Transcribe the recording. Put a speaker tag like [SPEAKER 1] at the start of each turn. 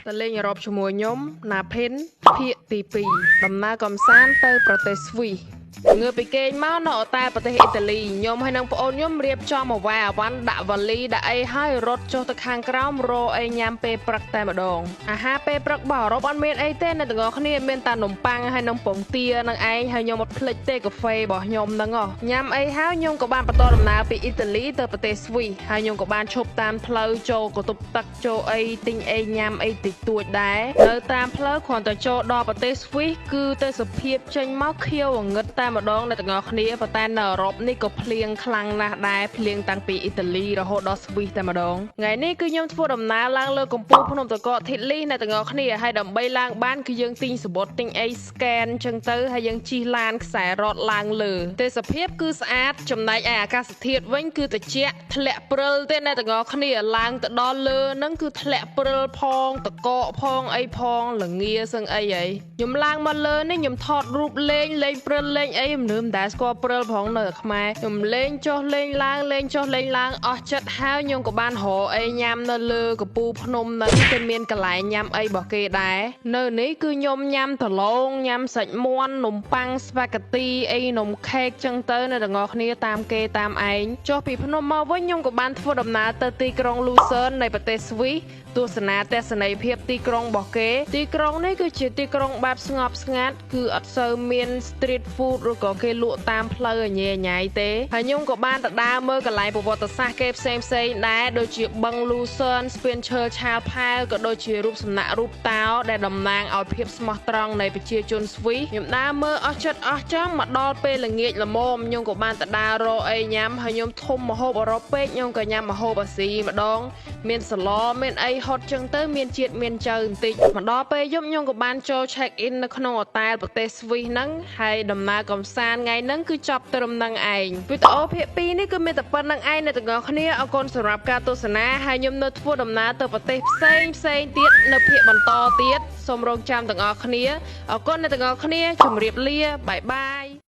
[SPEAKER 1] ទៅលេងអឺរ៉ុបជាមួយខ្ញុំណាភិនភាគទី2ដំណើរកំសាន្តទៅប្រទេសស្វីសងើបពីគេងមកនៅអូតែលប្រទេសអ៊ីតាលីខ្ញុំហើយនឹងប្អូនខ្ញុំរៀបចំអវ៉ាអវ៉ាន់ដាក់វ៉ាលីដាក់អីហើយរត់ចុះទៅខាងក្រោមរកអីញ៉ាំពេលព្រឹកតែម្ដងអាហារពេលព្រឹករបស់អឺរ៉ុបអត់មានអីទេអ្នកទាំងអស់គ្នាមានតែនំប៉័ងហើយនំពងទានឹងឯងហើយខ្ញុំអត់ភ្លេចទេកាហ្វេរបស់ខ្ញុំហ្នឹងហ៎ញ៉ាំអីហើយខ្ញុំក៏បានបន្តដំណើរពីអ៊ីតាលីទៅប្រទេសស្វីសហើយខ្ញុំក៏បានឈប់តាមផ្លូវចូលកន្ទប់ទឹកចូលអីទិញអីញ៉ាំអីតិចតួចដែរនៅតាមផ្លូវគ្រាន់តែចូលដល់ប្រទេសស្វីសគឺទេសភាពចេញមកខៀវងងឹតតែម្ដងអ្នកទាំងអស់គ្នាប៉ុន្តែនៅអឺរ៉ុបនេះក៏ភ្លៀងខ្លាំងណាស់ដែរភ្លៀងតាំងពីអ៊ីតាលីរហូតដល់ស្វីសតែម្ដងថ្ងៃនេះគឺខ្ញុំធ្វើដំណើរឡើងលើកំពូលភ្នំតកកធីតលីអ្នកទាំងអស់គ្នាហើយដើម្បីឡើងបានគឺយើងទិញសំបុត្រទិញអី scan ចឹងទៅហើយយើងជិះឡានខ្សែរត់ឡើងលើទេសភាពគឺស្អាតចំណែកឯអាកាសធាតុវិញគឺត្រជាក់ធ្លាក់ព្រិលទេអ្នកទាំងអស់គ្នាឡើងទៅដល់លើហ្នឹងគឺធ្លាក់ព្រិលផងតកកផងអីផងលងាសឹងអីហីខ្ញុំឡើងមកលើនេះខ្ញុំថតរូបលេងលេងព្រិលលេងអីមិនដែលស្គាល់ព្រិលផងនៅខ្មែរខ្ញុំលេងចុះលេងឡើងលេងចុះលេងឡើងអស់ចិត្តហើយខ្ញុំក៏បានរកអីញ៉ាំនៅលើកំពូលភ្នំហ្នឹងគេមានកន្លែងញ៉ាំអីរបស់គេដែរនៅនេះគឺខ្ញុំញ៉ាំដលងញ៉ាំសាច់មាន់នំប៉័ងស្ប៉ាហ្គាទីអីនំខេកចឹងទៅនៅទាំងអស់គ្នាតាមគេតាមឯងចុះពីភ្នំមកវិញខ្ញុំក៏បានធ្វើដំណើរទៅទីក្រុងលូសឺននៃប្រទេសស្វីសទស្សនាទស្សនីយភាពទីក្រុងរបស់គេទីក្រុងនេះគឺជាទីក្រុងបែបស្ងប់ស្ងាត់គឺអត់សូវមាន street food ឬក៏គេលក់តាមផ្លូវអញញ៉ៃទេហើយខ្ញុំក៏បានទៅដើរមើលកន្លែងប្រវត្តិសាស្ត្រគេផ្សេងផ្សេងដែរដូចជាបឹងលូសឺនស្ពានឈើឆាលផែវក៏ដូចជារូបសំណាករូបតោដែលតំណាងឲ្យភាពស្មោះត្រង់នៃប្រជាជនស្វីសខ្ញុំដើរមើលអស់ចិត្តអស់ចង់មកដល់ពេលល្ងាចល្មមខ្ញុំក៏បានទៅដើររកអីញ៉ាំហើយខ្ញុំធំម្ហូបអឺរ៉ុបពេកខ្ញុំក៏ញ៉ាំម្ហូបអាស៊ីម្ដងមានសឡមានអីហត់ចឹងទៅមានជាតិមានចៅបន្តិចមកដល់ពេលយប់ខ្ញុំក៏បានចូល check in នៅក្នុងអូតែលប្រទេសស្វីសហ្នឹងហើយដំណើរកំសាន្តថ្ងៃហ្នឹងគឺចប់ត្រឹមហ្នឹងឯងវីដេអូភាគ2នេះគឺមានតែប៉ុណ្្នឹងឯងអ្នកទាំងអស់គ្នាអរគុណសម្រាប់ការទស្សនាហើយខ្ញុំនៅធ្វើដំណើរទៅប្រទេសផ្សេងផ្សេងទៀតនៅភាគបន្តទៀតសូមរងចាំទាំងអស់គ្នាអរគុណអ្នកទាំងអស់គ្នាជម្រាបលា bye bye.